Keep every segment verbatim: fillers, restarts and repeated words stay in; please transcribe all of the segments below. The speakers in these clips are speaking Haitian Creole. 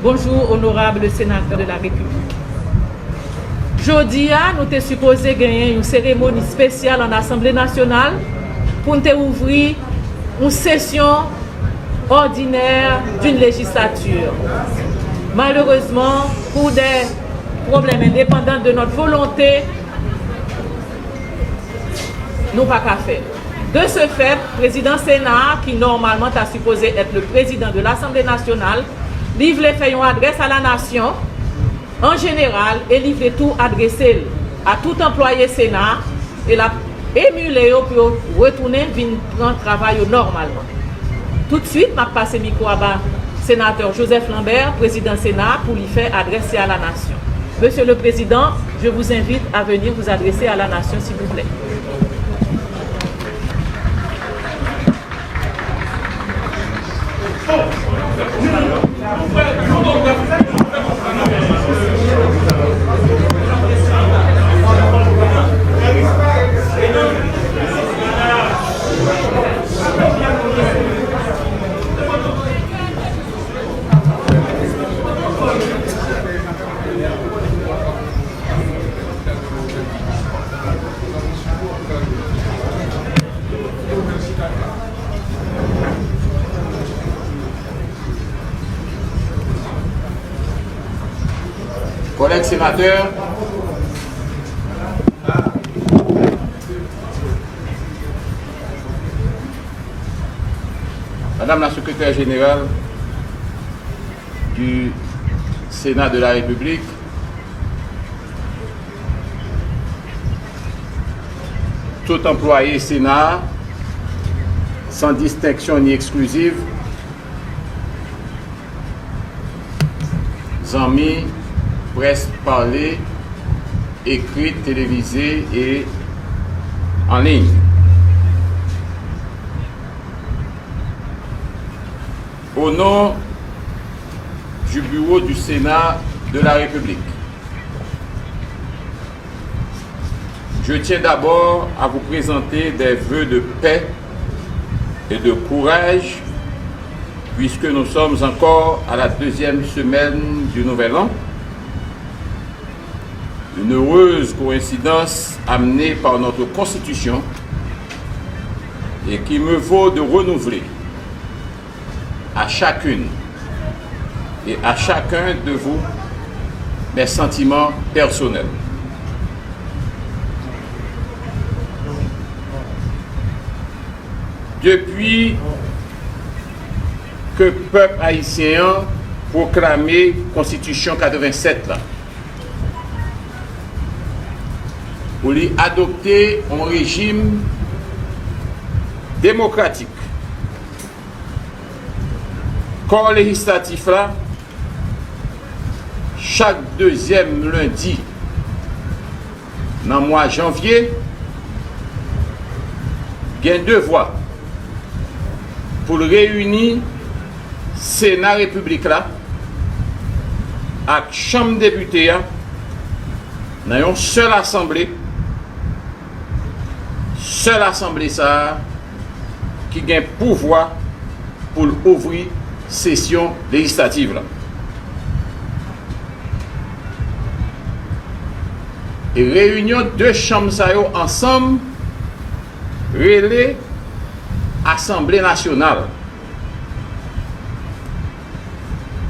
Bonjour, honorable sénateur de la République. Jodi a, nou te sipoze genyen yon seremoni espesyal an Asanble Nasyonal pou n te ouvri yon sesyon ordinaire d'une législature. Malheureusement, pour des problèmes indépendants de notre volonté, nou pa ka fè. De ce fait, prezidan Sena a, ki nòmalman ta sipoze èt le président de l'Assemblée nationale, li vle fè yon adrès a la nasyon an jeneral e li vle tou adrese l a tout anplwaye Sena a e l ap emile yo pou yo retounen vin pran travay yo nòmalman. Toutswit, m ap pase mikwo a ba Senatè Joseph Lambert, prezidan Sena a, pou li fè adrès li a la nasyon. Monsieur le Président, je vous invite à venir vous adresser à la nation, s'il vous plaît. Kòlèg senatè, Madame la Secrétaire Générale du Sénat de la République, tout anplwaye Sena a, san distenksyon ni eksklizif, zanmi, près pale, ekri, televize e an liy. Au nom du bureau du Sénat de la République, je tiens d'abord à vous présenter des vœux de paix et de courage, puisque nous sommes encore à la deuxième semaine du Nouvel An, une heureuse coïncidence amenée par notre Constitution et qui me vaut de renouveler à chacune et à chacun de vous mes sentiments personnels. Depi ke pèp ayisyen an pwoklame Konstitisyon katrevennsèt la, pou li adopte yon rejim demokratik, kò lejislatif la, chak dezyèm lendi nan mwa janvye, gen devwa pou l reyini Sena Repiblik la ak Chanm Depite a nan yon sèl asanble, sèl asanble sa a ki gen pouvwa pou l ouvri sesyon lejislatif la. E reyinyon de chanm sa yo ansanm rele Asanble Nasyonal.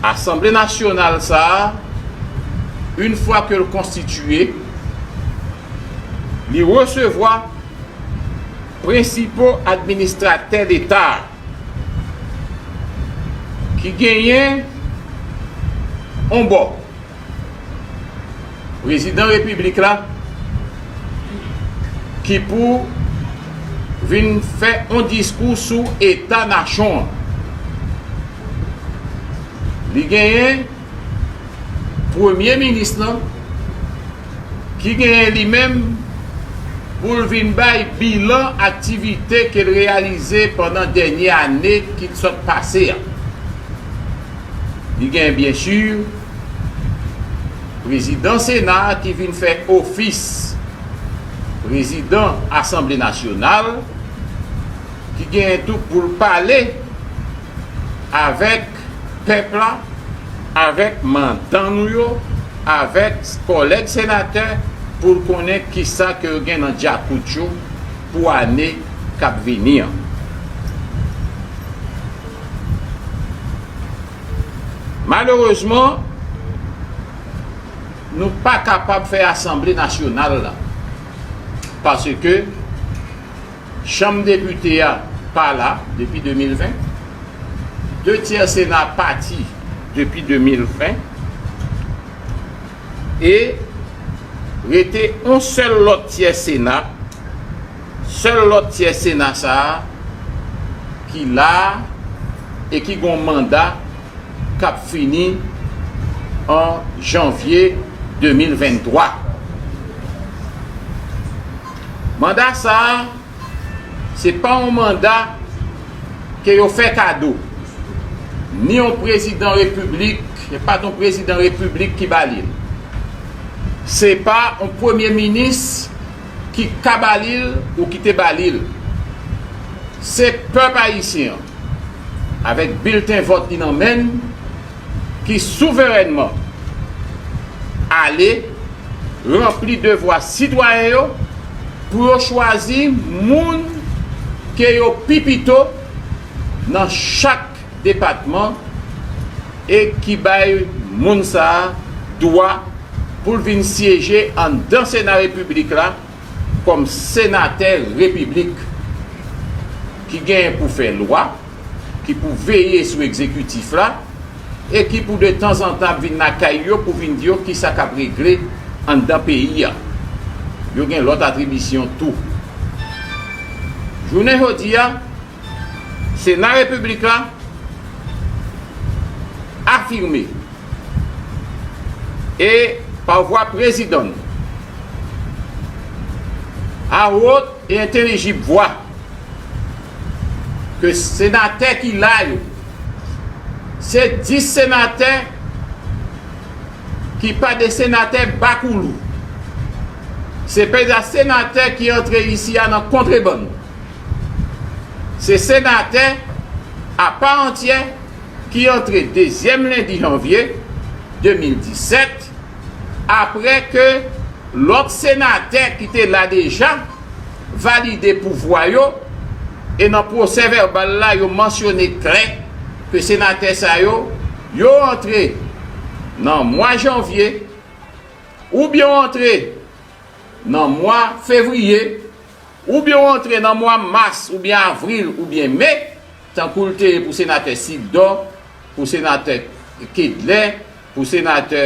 Asanble Nasyonal sa a, une fois que l konstitiye, li resevwa prensipal administratè Leta ki genyen yon bò, Prezidan Repiblik la, ki pou vin fè yon diskou sou eta nasyon an. Li genyen Premye Minis lan, ki genyen li menm pou l vin bay bilan aktivite ke l reyalize pandan dènye ane ki t sot pase a. Li genyen, byen si, Prezidan Sena a ki vin fè ofis Prezidan Asanble Nasyonal, ki genyen tou pou l pale avèk pèp la, avèk mandan nou yo, avèk kòlèg senatè, pou l konnen kisa ke yo gen nan djakout yo pou ane k ap vini an. Malerezman, nou pa kapab fè Asanble Nasyonal la, paske Chanm Depite a pa la depi de mil ven, de tyè Sena pati depi de mil ven, e rete yon sèl lòt tyè Sena, sèl lòt tyè Sena sa a ki la a e ki gen yon manda k ap fini an janvye de mil venntwa. Manda sa a, se pa yon manda ke yo fè kado. Ni yon prezidan repiblik, se pa t yon prezidan repiblik ki ba li l. Se pa yon premye minis ki ka ba li l ou ki te ba li l. Se pèp ayisyen an, avèk bilten vòt li nan men l, ki souverènman ale ranpli devwa sitwayen yo pou yo chwazi moun ke yo pi pito nan chak depatman e ki bay moun sa a dwa pou l vin syeje anndan Sena Repiblik la kòm senatè repiblik ki genyen pou fè lwa, ki pou veye sou egzekitif la e ki pou de tanzantan ap vin lakay yo pou vin di yo kisa k ap regle anndan peyi a. Yo gen lòt atribisyon tou. Jounen jodi a, Sena Repiblik la afime e pa vwa prezidan l, a wot e entelijib vwa, ke senatè ki la yo, se dis senatè ki pa de senatè bakoulou. Se pa de senatè ki antre isi a nan kontrebann. Se senatè apa antyè ki antre dezyèm lendi janvye de mil disèt, apre ke lòt senatè ki te la deja valide pouvwa yo, e nan pwosè vèbal la, yo mansyone klè ke senatè sa yo, yo antre nan mwa janvye, oubyen yo antre nan mwa fevriye, oubyen yo antre nan mwa mas, oubyen avril, oubyen me, tankou l te ye pou senatè Sildor, pou senatè Kedlè, pou senatè,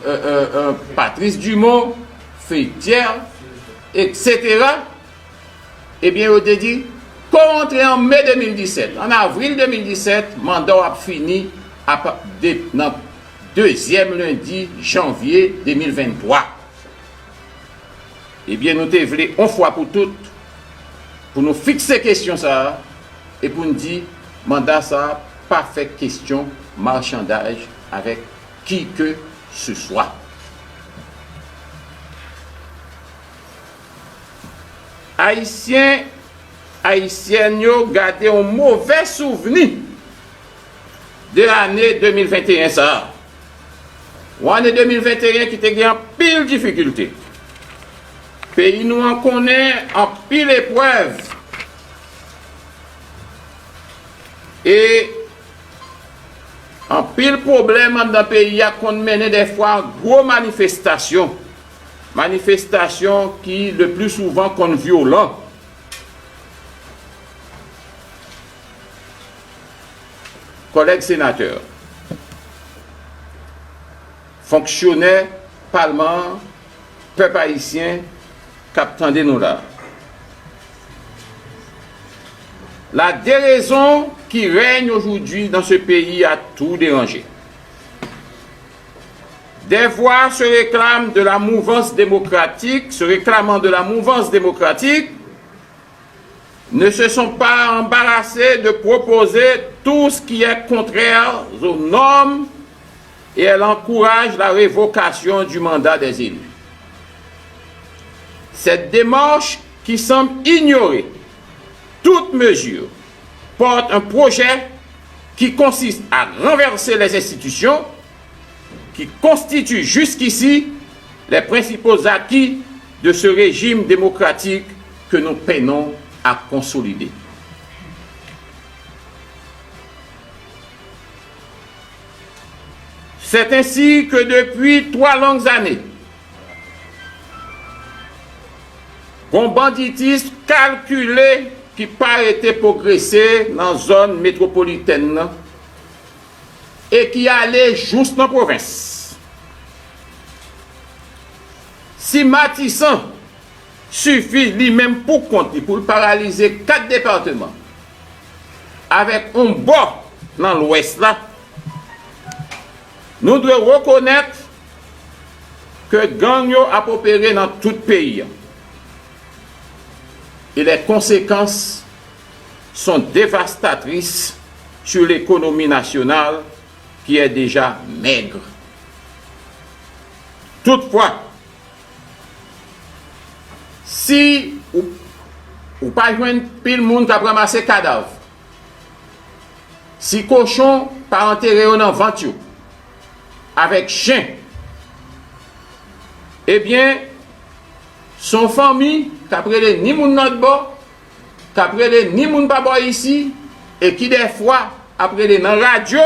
euh, euh, euh, Patrice Dumont, Fethière, et cetera, ebyen, yo te di, ke w antre an me de mil disèt. An avril de mil disèt, manda w ap fini apa-, de, nan dezyèm lendi janvye de mil venntwa. Ebyen, nou te vle, yon fwa pou tout, pou nou fikse kesyon sa a e pou n di, manda sa a pa fè kesyon machandaj avèk ki ke se swa. Ayisyen, Ayisyèn yo gade yon movè souvni de ane de mil venteyen sa a. Yon ane de mil venteyen ki te gen anpil difikilte. Peyi nou an konnen anpil eprèv e anpil pwoblèm anndan peyi a konn mennen dèfwa gwo manifestasyon. Manifestasyon ki, le pli souvan, konn vyolan. Kòlèg senatè, fonksyonè palman an, pèp ayisyen k ap tande nou la. La déraison qui règne aujourd'hui dans ce pays a tout dérangé. Des voix se réclament de la mouvance démocratique, se réclamant de la mouvance démocratique, ne se sont pas embarrassées de proposer tout ce qui est contraire aux normes et elles encouragent la révocation du mandat des élus. Cette démarche qui semble ignorer toute mesure porte un projet qui consiste à renverser les institutions qui constituent jusqu'ici les principaux acquis de ce régime démocratique que nous peinons à consolider. C'est ainsi que depuis trois longues années, gon banditis kalkile ki pa rete pwogrese nan zòn metwopolitèn nan e ki ale jous nan pwovens. Si Matisan sifi li menm pou kont li pou l paralize kat depatman avèk yon bò nan Lwès la, nou dwe rekonèt ke gang yo ap opere nan tout peyi a. Et les conséquences sont dévastatrices sur l'économie nationale qui est déjà maigre. Toutfwa, si ou, ou pa jwenn pil moun k ap ranmase kadav, si kochon pa antere yo nan vant yo avèk chen, ebyen, se yon fanmi k ap rele ni moun lòt bò, k ap rele ni moun pa bò isi, e ki dèfwa ap rele nan radyo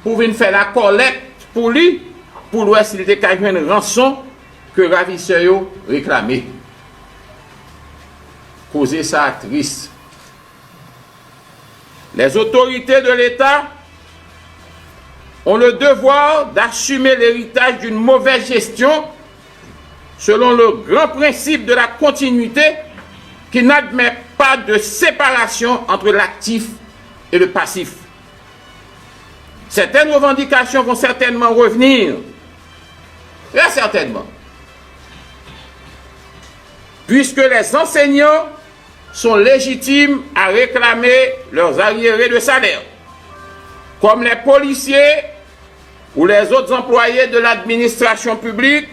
pou vin fè lakòlèt pou li, pou l wè si l te ka jwenn ranson ke ravisè yo reklame. Koze sa a tris. Les autorités de l'État ont le devoir d'assumer l'héritage d'une mauvaise gestion selon le grand principe de la continuité qui n'admet pas de séparation entre l'actif et le passif. Certaines revendications vont certainement revenir, très certainement, puisque les enseignants sont légitimes à réclamer leurs arriérés de salaire, comme les policiers ou les autres employés de l'administration publique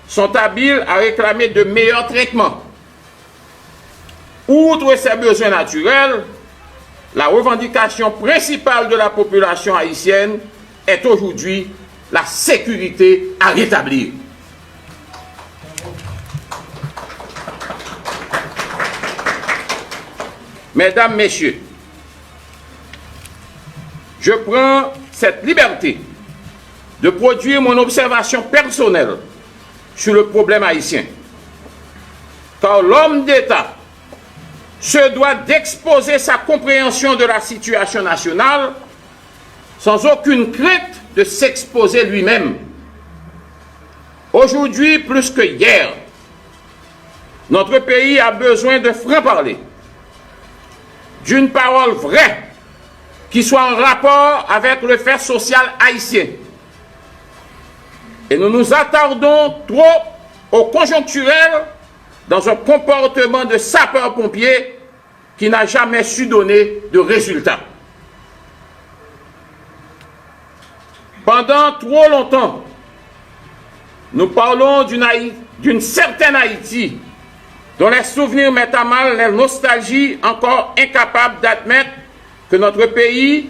sont habiles à réclamer de meilleurs traitements. Outre ces besoins naturels, la revendication principale de la population haïtienne est aujourd'hui la sécurité à rétablir. Mesdames, Messieurs, je prends cette liberté de produire mon observation personnelle sur le problème haïtien. Car l'homme d'État se doit d'exposer sa compréhension de la situation nationale sans aucune crainte de s'exposer lui-même. Aujourd'hui, plus que hier, notre pays a besoin de franc-parler, d'une parole vraie qui soit en rapport avec le fait social haïtien. Et nous nous attardons trop au conjoncturel dans un comportement de sapeur-pompier qui n'a jamais su donner de résultat. Pendant trop longtemps, nous parlons d'une Haï-, d'une certaine Haïti dont les souvenirs mettent à mal les nostalgies encore incapables d'admettre que notre pays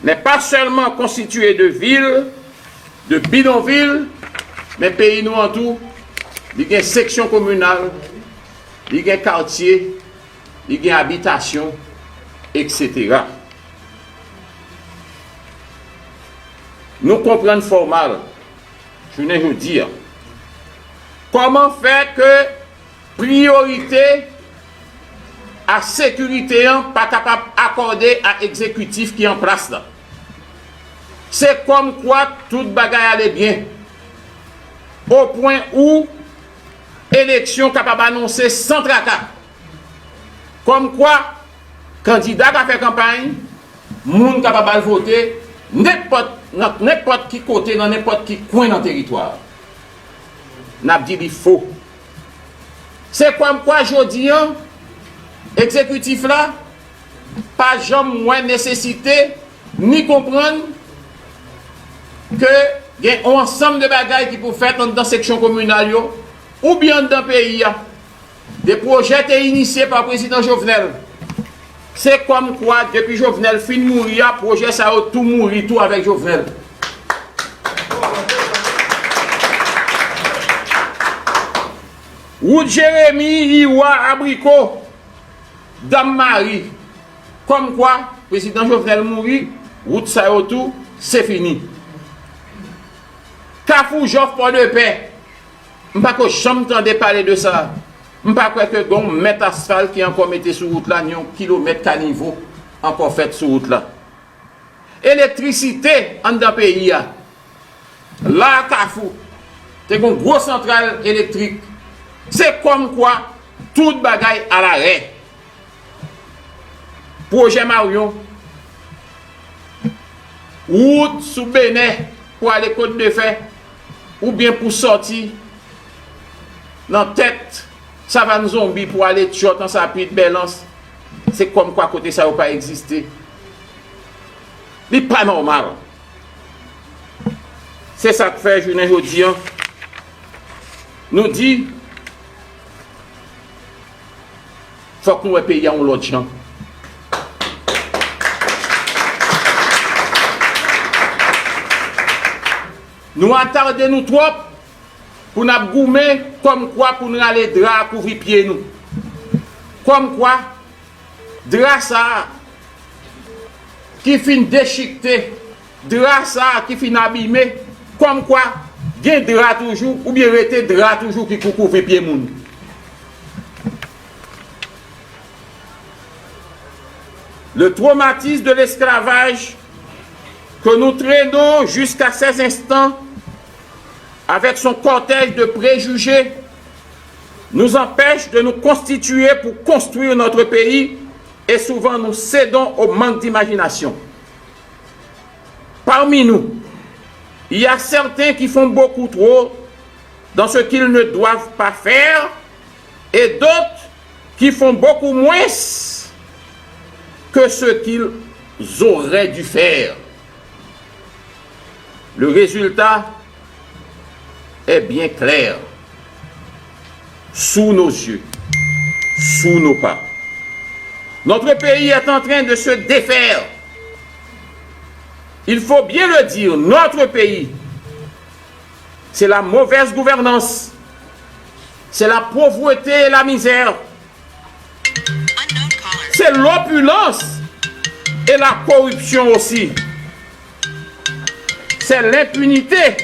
n'est pas seulement constitué de villes, de bidonvilles, men peyi nou an tou, li gen seksyon kominal, li gen katye, li gen abitasyon, et cetera. Nou konprann fè w mal jounen jodi a. Kòman fè ke priyorite a sekirite an pa kapab akòde a egzekitif ki an plas la? Se kòmkwa tout bagay ale byen, o pwen ou eleksyon kapab anonse san traka. Kòmkwa kandida ka fè kanpay, moun kapab al vote nenpòt, nan nenpòt ki kote, nan nenpòt ki kwen nan teritwa a. N ap di li fo. Se kòmkwa jodi an, egzekitif la pa janm wè nesesite ni konprann ke gen yon ansanm de bagay ki pou fèt anndan seksyon kominal yo oubyen anndan peyi a. De pwojè te inisye pa prezidan Jovenel. Se kòmkwa, depi Jovenel fin mouri a, pwojè sa yo tou mouri tou avèk Jovenel. Wout Jeremi, Iwa, Abriko, Dam Mari. Kòmkwa, prezidan Jovenel mouri, wout sa yo tou, se fini. Kafou Jòf Pòdepè, m pa ko janm tande pale de sa. M pa kwè ke gen yon mèt asfalt ki ankò mete sou wout la, ni yon kilomèt kanivo ankò fèt sou wout la. Elektrisite anndan peyi a. La a Kafou, te gen yon gwo santral elektrik. Se kòmkwa tout bagay alarè. Pwojè Maryon, wout sou Benè pou ale Kot de Fè, oubyen pou sòti nan tèt Savann Zonbi pou ale Tyòt, Ansapit, Bèlans, se kòmkwa kote sa yo pa egziste. Li pa nòmal. Se sa k fè jounen jodi a, nou di, fòk nou wè peyi a yon lòt jan. Nou atade nou twòp pou n ap goumen kòmkwa pou n rale dra a kouvri pye nou. Kòmkwa, dra sa a ki fin dechikte, dra sa a ki fin abime, kòmkwa gen dra toujou, oubyen rete dra toujou ki pou kouvri pye moun. Le traumatisme de l'esclavage que nous traînons jusqu'à ces instants avec son cortège de préjugés nous empêche de nous constituer pour construire notre pays et souvent nous cédons au manque d'imagination. Parmi nous, il y a certains qui font beaucoup trop dans ce qu'ils ne doivent pas faire et d'autres qui font beaucoup moins que ce qu'ils auraient dû faire. Le résultat est bien clair, sous nos yeux, sous nos pas. Notre pays est en train de se défaire. Il faut bien le dire, notre pays, c'est la mauvaise gouvernance, c'est la pauvreté et la misère, c'est l'opulence et la corruption aussi. C'est l'impunité,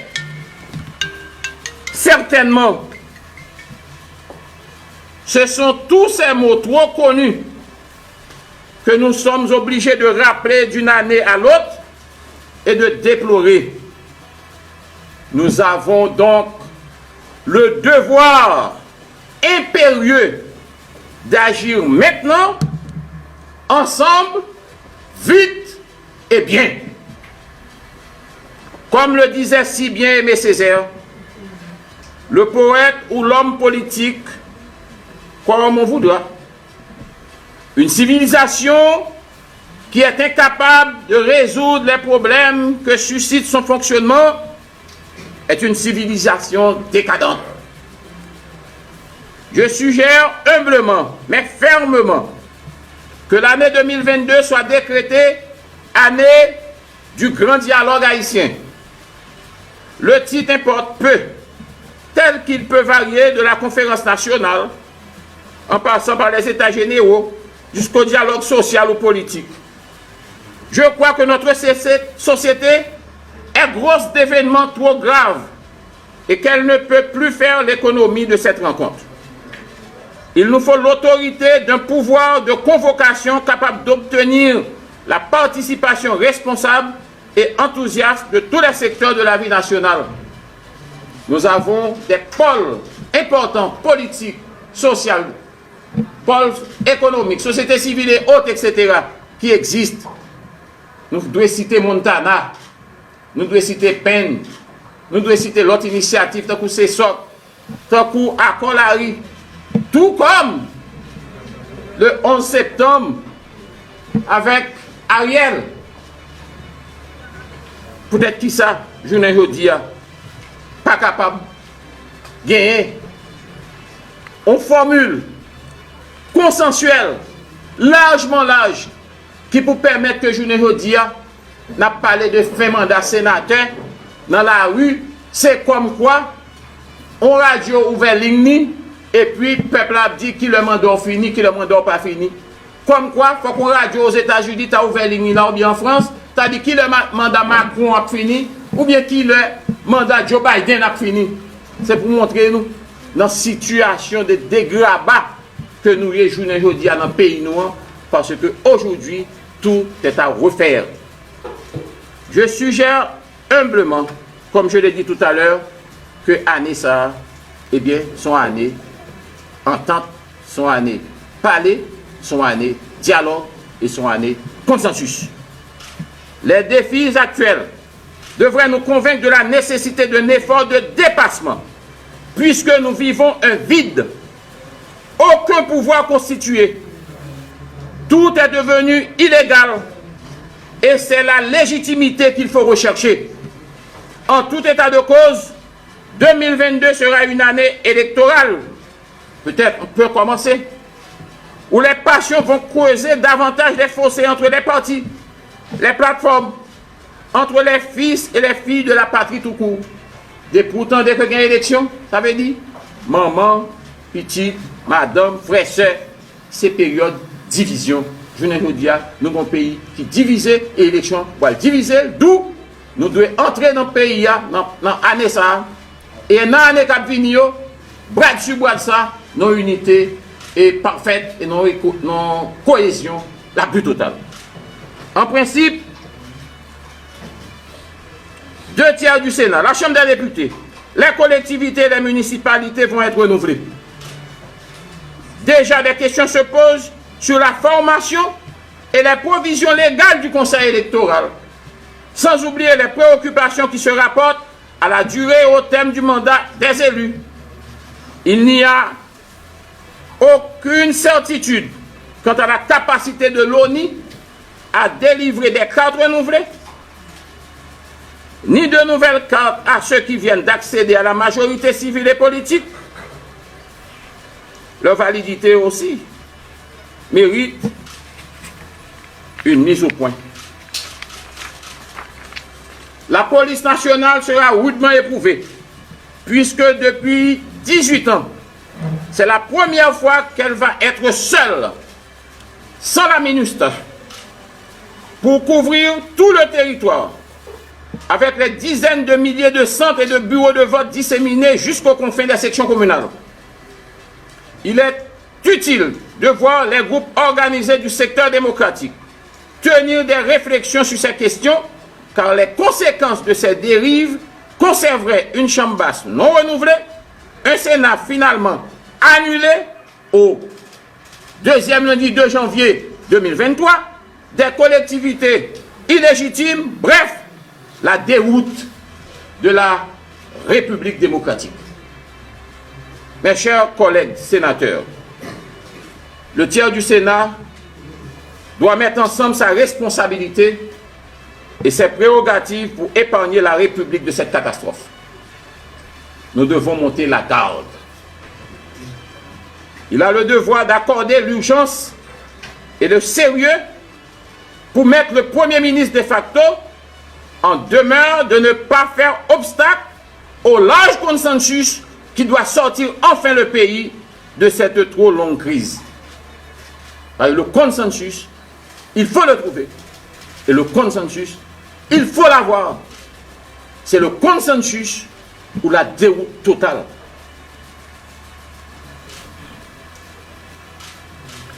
certainement. Ce sont tous ces maux trop connus que nous sommes obligés de rappeler d'une année à l'autre et de déplorer. Nous avons donc le devoir impérieux d'agir maintenant, ensemble, vite et bien. Comme le disait si bien Aimé Césaire, le poète ou l'homme politique, comme on voudra, une civilisation qui est incapable de résoudre les problèmes que suscite son fonctionnement est une civilisation décadente. Je suggère humblement, mais fermement, que l'année deux mille vingt-deux soit décrétée année du grand dialogue haïtien. Le titre importe peu, tel qu'il peut varier de la conférence nationale, en passant par les états généraux, jusqu'au dialogue social ou politique. Je crois que notre société est grosse d'événements trop graves et qu'elle ne peut plus faire l'économie de cette rencontre. Il nous faut l'autorité d'un pouvoir de convocation capable d'obtenir la participation responsable et enthousiaste de tous les secteurs de la vie nationale. Nous avons des pôles importants, politiques, sociaux, pôles économiques, société civile et autres, et cetera, qui existent. Nou dwe site Montana, nou dwe site Penn, nou dwe site lòt inisyativ tankou CESOC, tankou Akò Lari, tou kòm le onze septanm avèk Ariel. Poutèt kisa jounen jodi a pa kapab genyen yon fòmil konsansyèl, lajman laj, ki pou pèmèt ke jounen jodi a, n ap pale de fen manda senatè nan lari, se kòmkwa yon radyo ouvè liy li, Epi pèp la ap di kilè manda w fini, kilè manda w pa fini. Kòmkwa, fòk yon radyo Ozetazini ta ouvè liy li la oubyen an Frans, ta di kilè ma- manda Macron ap fini, oubyen kilè manda Joe Biden ap fini. Se pou montre nou nan sitiyasyon de degraba ke nou ye jounen jodi a nan peyi nou an, parce que aujourd'hui, tout est à refaire. Je suggère humblement, comme je l'ai dit tout à l'heure, ke ane sa a, ebyen, se yon ane antant, se yon ane pale, se yon ane dyalòg e se yon ane konsansis. Les défis actuels devraient nous convaincre de la nécessité d'un effort de dépassement, puisque nous vivons un vide. Aucun pouvoir constitué. Tout est devenu illégal et c'est la légitimité qu'il faut rechercher. En tout état de cause, deux mille vingt-deux sera une année électorale. Peut-être on peut commencer. Où les passions vont creuser davantage les fossés entre les partis, les plateformes, entre les fils et les filles de la patrie tout court. Depi w tande ke gen eleksyon, sa vle di manman, pitit, madanm, frè, sè, se peryòd divizyon. Jounen jodi a, nou gen yon peyi ki divize e eleksyon pral divize l. Dou nou dwe antre nan peyi a, nan, nan ane sa a, e nan ane k ap vini yo, brad si brad sa, nan yon inite e pafèt e nan yon eko- nan yon koyezyon la pli total. An prensip, deux tiers du Sénat, la Chambre des députés, les collectivités et les municipalités vont être renouvelées. Déjà, des questions se posent sur la formation et les provisions légales du Conseil électoral, sans oublier les préoccupations qui se rapportent à la durée et au terme du mandat des élus. Il n'y a aucune certitude quant à la capacité de l'ONI à délivrer des cartes renouvelées, ni de nouvelles cartes à ceux qui viennent d'accéder à la majorité civile et politique. Leur validité aussi mérite une mise au point. La police nationale sera rudement éprouvée, puisque depuis dix-huit ans, c'est la première fois qu'elle va être seule, sans la MINUSTAH, pour couvrir tout le territoire, avec les dizaines de milliers de centres et de bureaux de vote disséminés jusqu'aux confins des sections communales. Il est utile de voir les groupes organisés du secteur démocratique tenir des réflexions sur ces questions, car les conséquences de ces dérives conserveraient une chambre basse non renouvelée, un Sénat finalement annulé au deuxième lundi deux janvier deux mille vingt-trois, des collectivités illégitimes, bref, la déroute de la République démocratique. Mes chers collègues sénateurs, le tiers du Sénat doit mettre ensemble sa responsabilité et ses prérogatives pour épargner la République de cette catastrophe. Nous devons monter la garde. Il a le devoir d'accorder l'urgence et le sérieux pour mettre le Premier ministre de facto en demeure de ne pas faire obstacle au large consensus qui doit sortir enfin le pays de cette trop longue crise. Parce que le consensus, il faut le trouver. Et le consensus, il faut l'avoir. C'est le consensus ou la déroute totale.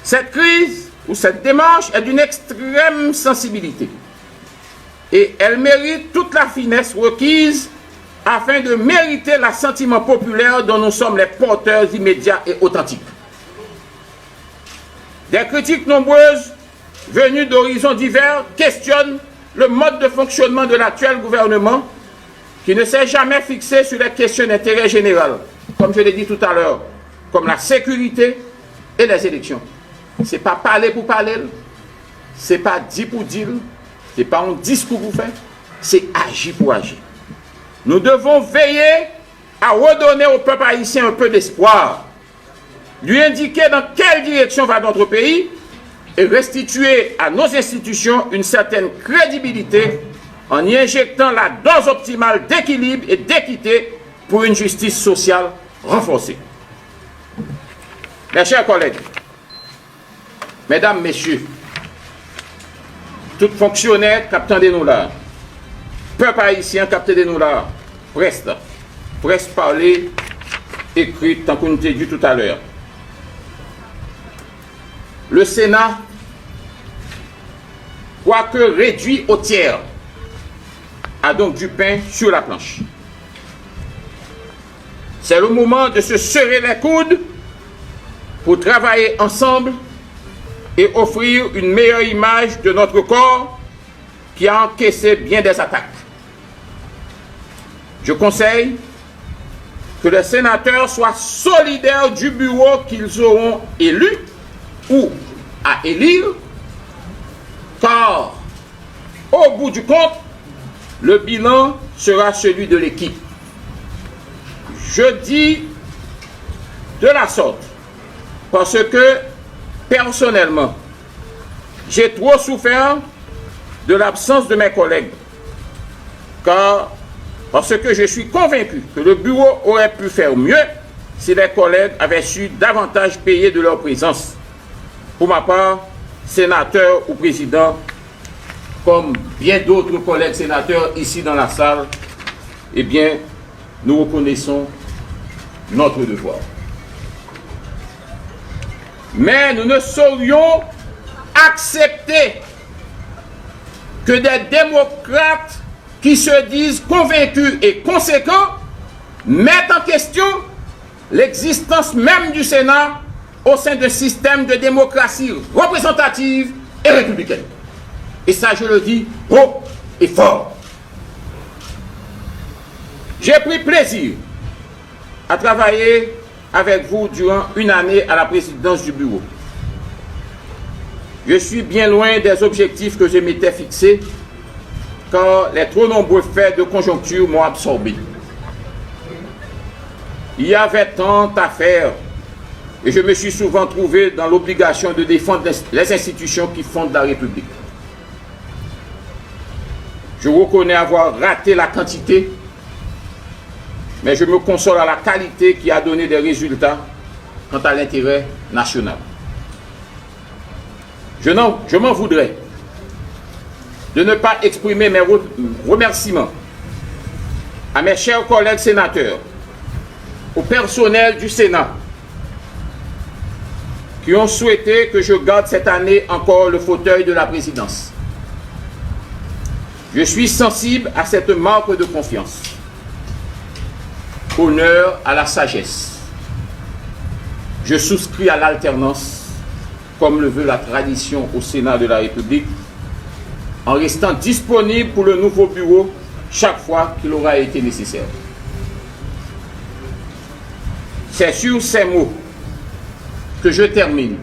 Cette crise ou cette démarche est d'une extrême sensibilité et elle mérite toute la finesse requise afin de mériter l'assentiment populaire dont nous sommes les porteurs immédiats et authentiques. Des critiques nombreuses venues d'horizons divers questionnent le mode de fonctionnement de l'actuel gouvernement qui ne s'est jamais fixé sur les questions d'intérêt général, comme je l'ai dit tout à l'heure, comme la sécurité et les élections. Se pa pale pou pale l, se pa di pou di l, se pa yon diskou pou fè, se aji pou aji. Nous devons veiller à redonner au peuple haïtien un peu d'espoir, lui indiquer dans quelle direction va notre pays et restituer à nos institutions une certaine crédibilité en y injectant la dose optimale d'équilibre et d'équité pour une justice sociale renforcée. Mes chers collègues, medam, mesye, tout fonksyonè k ap tande nou la, pèp ayisyen k ap tande nou la, près la, près pale, ekri, tankou nou te di toutalè. Le Sénat, quoique réduit au tiers, a donc du pain sur la planche. C'est le moment de se serrer les coudes pour travailler ensemble et offrir une meilleure image de notre corps qui a encaissé bien des attaques. Je conseille que les sénateurs soient solidaires du bureau qu'ils auront élu ou à élire, car, au bout du compte, le bilan sera celui de l'équipe. Je dis de la sorte parce que, personnellement, j'ai trop souffert de l'absence de mes collègues, car, parce que je suis convaincu que le bureau aurait pu faire mieux si les collègues avaient su davantage payer de leur présence. Pour ma part, sénateur ou président, comme bien d'autres collègues sénateurs ici dans la salle, eh bien, nous reconnaissons notre devoir. Mais nous ne saurions accepter que des démocrates qui se disent convaincus et conséquents mettent en question l'existence même du Sénat au sein d'un système de démocratie représentative et républicaine. Et ça, je le dis haut et fort. J'ai pris plaisir à travailler avec vous durant une année à la présidence du bureau. Je suis bien loin des objectifs que je m'étais fixés, car les trop nombreux faits de conjoncture m'ont absorbé. Il y avait tant à faire et je me suis souvent trouvé dans l'obligation de défendre les institutions qui fondent la République. Je reconnais avoir raté la quantité, mais je me console à la qualité qui a donné des résultats quant à l'intérêt national. Je n'en- je m'en voudrais de ne pas exprimer mes re- remerciements à mes chers collègues sénateurs, au personnel du Sénat, qui ont souhaité que je garde cette année encore le fauteuil de la présidence. Je suis sensible à cette marque de confiance. Honneur à la sagesse. Je souscris à l'alternance, comme le veut la tradition au Sénat de la République, en restant disponible pour le nouveau bureau chaque fois qu'il aura été nécessaire. C'est sur ces mots que je termine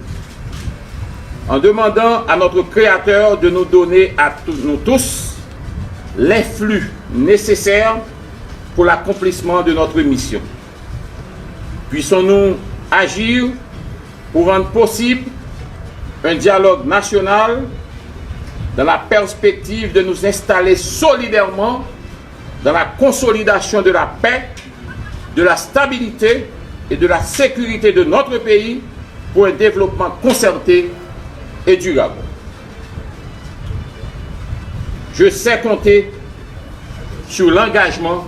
en demandant à notre Créateur de nous donner à tou- nous tous les flux nécessaires pour l'accomplissement de notre mission. Puissions-nous agir pour rendre possible un dialogue national dans la perspective de nous installer solidairement dans la consolidation de la paix, de la stabilité et de la sécurité de notre pays pour un développement concerté et durable. Je sais compter sur l'engagement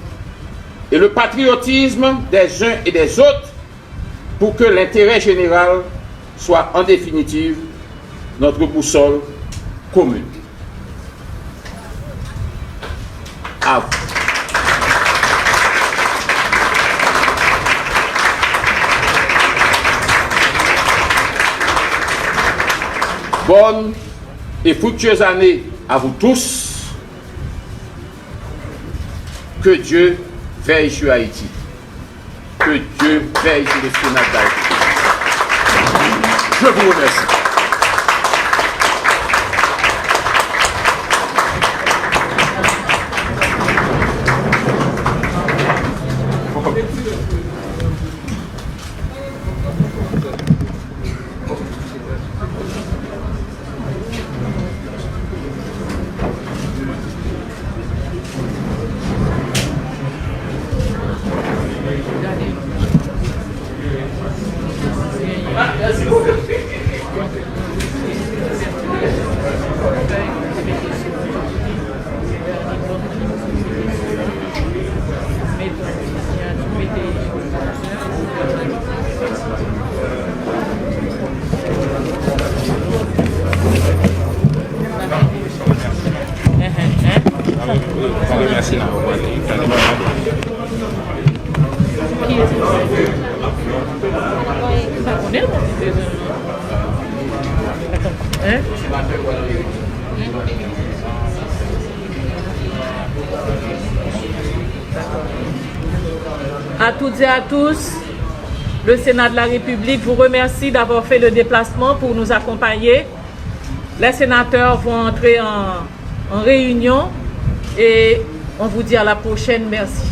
et le patriotisme des uns et des autres pour que l'intérêt général soit en définitive notre boussole commune. À vous. Bonne et fructueuse année à vous tous. Que Dieu veille sur Haïti. Que Dieu veille sur le Sénat d'Haïti. Je vous remercie. À toutes et à tous, le Sénat de la République vous remercie d'avoir fait le déplacement pour nous accompagner. Les sénateurs vont entrer en, en réunion et on vous dit à la prochaine. Merci.